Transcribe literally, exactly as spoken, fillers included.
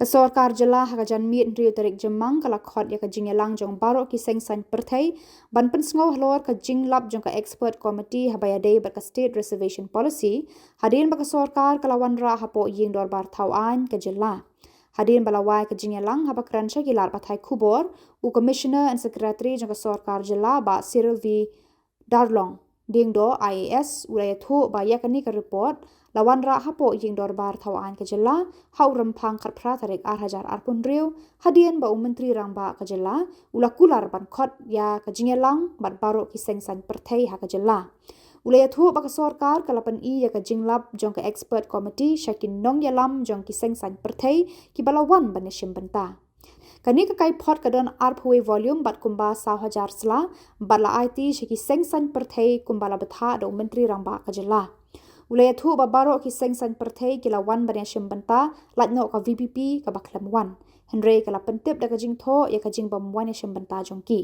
Ka Sorkar Jylla ha ka janmiet hynriew tarik Jymmang ka la khot ia ka jingialang jong baroh ki Seng Sain Pyrthei ban pynsngew halor ka jinglap jong ka Expert Committee haba iadei bad ka State Reservation Policy hadien ba ka sorkar ka la wanrah hapoh Iingdorbar Thawaiñ ka Jylla. Hadien ba la wai ka jingialang haba kren sha ki lad pathai khubor, u Commissioner and Secretary jong ka Sorkar Jylla, Bah Cyril V Darlong Diengdoh, IAS, u la iathuh ba ia kane ka report la wanrah hapoh Iingdorbar Thawaiñ ka Jylla ha u Rymphang khatphra tarik ar hajar arphew hynriew hadien ba u Myntri Rangbah ka Jylla u la kular ban khot ia ka jingialang bad baroh ki Seng Sain Pyrthei ha ka Jylla. U la iathuh ba ka sorkar ka la pyni ia ka jinglap jong ka Expert Committee sha ki nongialam jong ki Seng Sain Pyrthei kiba la wan ban iashimbynta. Kane ka kaiphod ka don arphew wei volume bad kumba saw hajar sla bad la aiti sha ki Seng Sain Pyrthei kumba la bthah da u Myntri Rangbah ka Jylla. U la iathuh ba baroh ki Seng Sain Pyrthei ki la wan ban iashimbynta lait noh ka VPP kaba khlem wan, hynrei ka la pyntip da ka jingthoh ia ka jingbym wan iashimbynta jong ki.